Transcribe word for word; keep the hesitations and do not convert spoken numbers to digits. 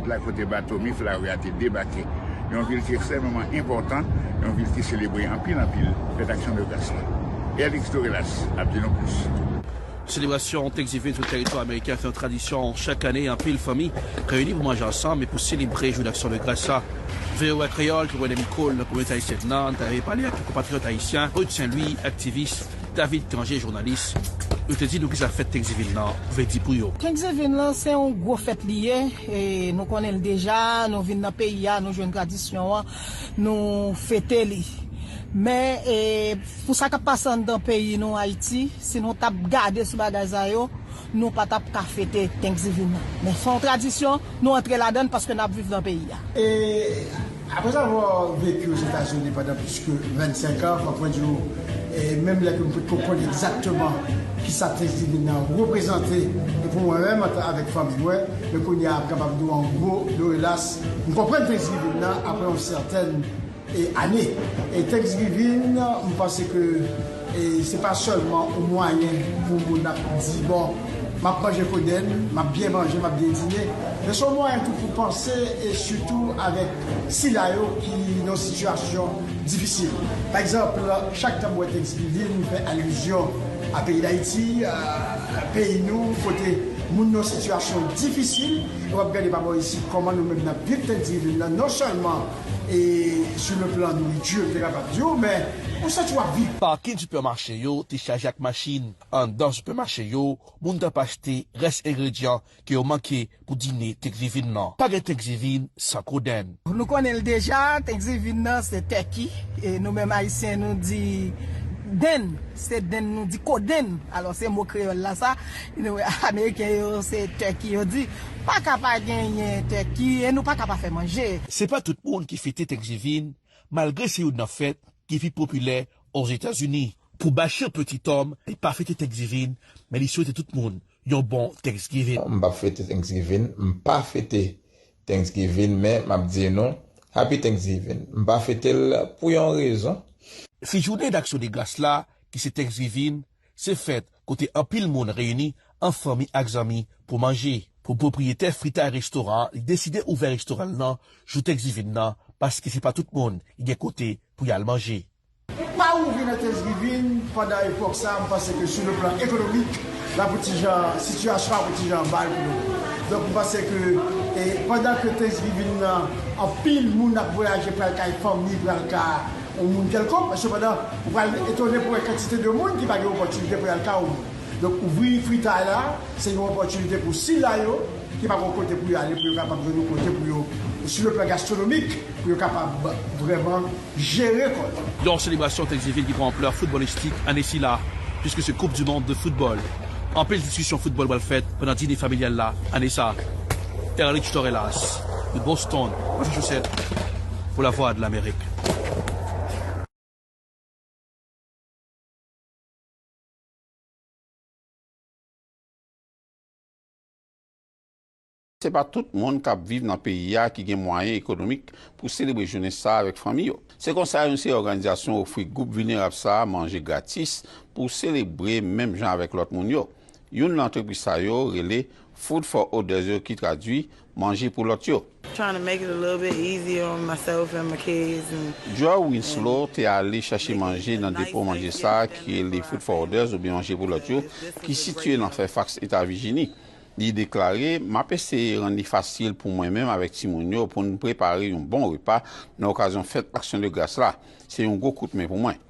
La kote bato Mayflower a te debake, yon vil ki ekstrèmeman enpòtan, yon vil ki selebre anpil anpil fèt Aksyon de Gras la. Ernix Dorelas ap di nou plis. Selebrasyon Thanksgiving sou tèritwa ameriken se yon tradisyon chak ane. Anpil fanmi reyini pou manje ansanm e pou selebre jou d'Aksyon de Gras la. V O A Kreyòl te wè Nicole nan kominote ayisyèn nan, te pale ak yon konpatriyòt ayisyen, Ruth Saint-Louis, aktivis, David Cangé, jounalis. Yo te di nou kisa fèt Thanksgiving nan vle di pou yo. Thanksgiving lan se yon gwo fèt li ye. E nou konnen l deja, nou vin nan peyi a, nou jwenn tradisyon an, nou fete li. Men e, pou sa k ap pase anndan peyi nou, Ayiti, si nou t ap gade sou bagay sa yo, nou pa t ap ka fete Thanksgiving nan. Men se yon tradisyon, nou antre ladan l paske n ap viv nan peyi a. E, après avoir vécu aux États-Unis pendant plus que vingt-cinq ans, fòk mwen di w, e menm lè ke m potko konn egzakteman kisa Thanksgiving nan reprezante, e pou mwen menm, antan avèk fanmi mwen, men kounye a, m kapab di w an gwo, Dorelas, m konprann Thanksgiving nan apre yon sètèn e, ane. E Thanksgiving, m panse ke, e, se pa sèlman yon mwayen pou moun ap di, bon, m ap manje kodenn, m ap byen manje, m ap byen dine, men se yon mwayen tou pou panse, e sitou avèk sila yo ki nan yon sitiyasyon difisil. Pa egzanp, chak tan m wè Thanksgiving, m fè alizyon a peyi Dayiti, a peyi nou, kote moun nan yon sitiyasyon difisil, e w ap gade pa bò isit kòman nou menm n ap viv Thanksgiving nan, non sèlman e sou le plan nouriti, m te kapab di w, men ou santi w ap viv. Pakin sipèmache yo te chaje ak machin. Anndan sipèmache yo, moun t ap achte rès engredyan ke yo manke pou dine Thanksgiving nan. Pa gen Thanksgiving san kodenn. Nou konnen l deja, Thanksgiving nan se tèki. E nou menm Ayisyen, nou di denn. Se denn, nou di kodenn. Alò, se mo kreyòl la sa. Nou, Ameriken yo, se tèki yo di. Pa ka pa genyen tèki e nou pa ka pa fè manje. Se pa tout moun ki fete Thanksgiving, malgre se youn nan fèt ki pi popilè Ozetazini. Pou Bashir Petit Homme, li pa fete Thanksgiving, men li swete tout moun yon bon Thanksgiving. M p ap fete Thanksgiving, m pa fete Thanksgiving, men m ap di nou, Happy Thanksgiving. M pa fete l pou yon rezon. Fi jounen daksyon de gras la, ki se Thanksgiving, se fèt kote anpil moun reyini an fanmi ak zanmi pou manje. Pou pwopriyetè Fritay Restoran, li deside ouvè restoran l nan jou Thanksgiving nan, paske se pa tout moun ki gen kote pou y al manje. Pa ouvri nan Thanksgiving pandan epòk sa a, m panse ke sou le plan ekonomik, la pou ti jan, sitiyasyon an pou ti jan mal pou nou. Donk, m panse ke, e, pandan ke Thanksgiving nan, anpil moun ap vwayaje pral kay fanmi, pral ka yon moun kèlkonk, men sepandan, ou pral etone pou wè kantite de moun ki pa gen opòtinite pou y al ka yon moun. Donk, ouvri fritay la, se yon opòtinite pou sila yo ki pa gen kote pou yo ale, pou yo kapab jwenn yon kote pou yo, sou le plan gastronomik, pou yo kapab vrèman jere kò yo. Yon selebrasyon Thanksgiving ki pran anplè foutbòlistik ane sila, piske se Coupe du Monde de football. Anpil diskisyon foutbòl pral fèt pandan dine familyal la ane sa. Erlich Torelas, de Boston, Massachusetts, pour la Voix de l'Amérique. Se pa tout moun k ap viv nan peyi a ki gen mwayen ekonomik pou selebre jounen sa a avèk fanmi yo. Se konsa, yon seri òganizasyon ofri gwoup vilnerab sa a manje gratis pou selebre menm jan avèk lòt moun yo. Youn nan antrepriz sa yo rele Food for Others yo, ki tradui manje pou lòt yo. Trying to make it a little bit easier on myself and my kids and Joel Winslow te ale chache manje nan depo manje sa a ki rele Food for Others oubyen Manje pou Lòt yo, ki sitye nan Fairfax, Eta Vijini. Li deklare, m ap eseye rann li fasil pou mwen menm avèk timoun yo pou n prepare yon bon repa nan okazyon fèt Aksyon de Gras la. Se yon gwo kout men pou mwen.